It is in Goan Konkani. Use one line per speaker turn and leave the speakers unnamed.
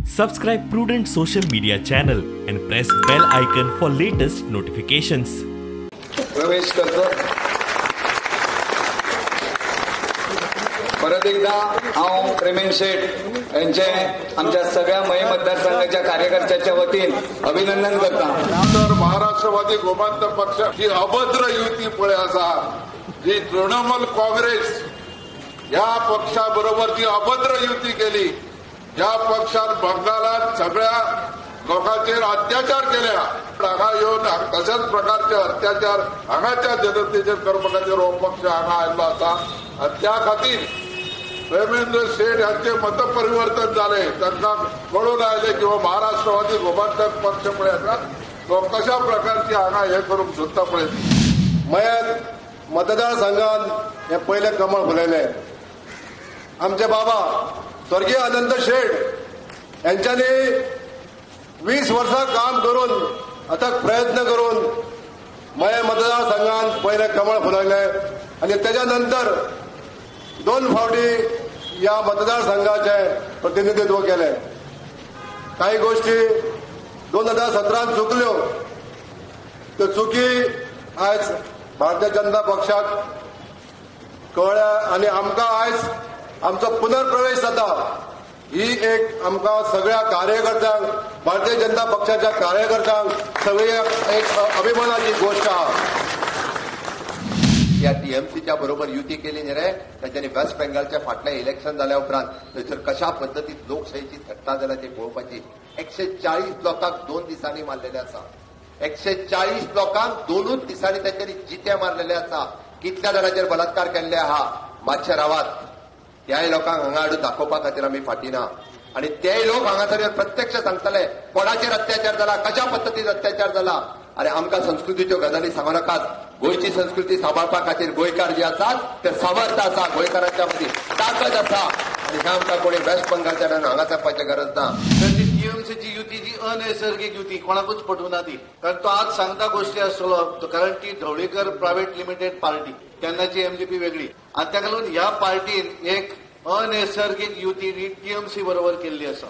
Subscribe Prudent Social Media channel and press bell icon for latest notifications.
प्रवेश करतो. परत एकदा हांव प्रेमेंद्र शेट यांचे आमच्या सगळ्या मये मतदारसंघाच्या कार्यकर्त्यांच्या वतीन अभिनंदन करता.
तर महाराष्ट्रवादी गोमांतक पक्ष ही अभद्र युती पळय आसा, जी तृणमूल काँग्रेस ह्या पक्षाबरोबर जी अभद्र युती केली, ह्या पक्षान बंगालात सगळ्या लोकांचेर अत्याचार केल्या. हांगा येवन तशाच प्रकारचे अत्याचार हांगाच्या जनतेचेर करपा खातीर हो पक्ष हांगा आयिल्लो आसा. आनी त्या खातीर प्रेमेंद्र शेट हांचे मतपरिवर्तन जालें. तांकां कळून आयलें की हो महाराष्ट्रवादी गोमांतक पक्ष पळय आसा तो कशा प्रकारची हांगा हें करूंक सोदता पळय.
मयत मतदारसंघान हें पयलें कमळ फुलयलें. आमचे बाबा स्वर्गीय अनंत शेट यांच्यानी 20 वर्सां काम करून अथक प्रयत्न करून मये मतदारसंघान पयलें कमळ फुलयलें आनी तेच्या नंतर 2 फावटी ह्या मतदारसंघाचें प्रतिनिधित्व केलें. काही गोष्टी 2017 चुकल्यो, त्यो चुकी आयज भारतीय जनता पक्षाक कळ्ळ्या आनी आमकां आयज आमचो पुनर्प्रवेश जाता ही एक आमकां सगळ्या कार्यकर्त्यांक, भारतीय जनता पक्षाच्या कार्यकर्त्यांक सगळी एक अभिमानाची गोष्ट आहा.
ह्या टीएमसीच्या बरोबर युती केली न्ही रे, तांच्यांनी वेस्ट बेंगालच्या फाटल्या इलेक्शन जाल्या उपरांत थंयसर कशा पद्दतीन लोकशाहीची थट्टा जाल्या ती पळोवपाची. 140 लोकांक 2 दिसांनी मारलेले आसा. 140 लोकांक 2 दिसांनी तांच्यांनी जिते मारलेले आसा. कितल्या जाणांचेर बलात्कार केल्ले आहा. मातशे रावात, त्याय लोकांक हांगा हाडून दाखोवपा खातीर आमी फाटी ना. आनी तेय लोक हांगासर प्रत्यक्ष सांगतले कोणाचेर अत्याचार जाला, कशा पद्दतीन अत्याचार जाला. अरे आमकां संस्कृतीच्यो गजाली सांगू नाकात. गोंयची संस्कृती सांबाळपा खातीर गोंयकार जे आसात ते समर्थ आसा. गोंयकारांच्या मदीं ताकद आसा आनी ह्या आमकां कोणी वेस्ट बंगालच्या हांगा सरपाची गरज ना.
तर ती टीएमसीची युती जी अनैसर्गिक युती कोणाकूच पटूना ती, कारण तो आज सांगता गोष्टी आसतलो, कारण ती ढवळीकर प्रायव्हेट लिमिटेड पार्टी, तेन्नाची एमजीपी वेगळी, आनी ताका लागून ह्या पार्टीन एक अनैसर्गिक युती ही टीएमसी बरोबर केल्ली आसा.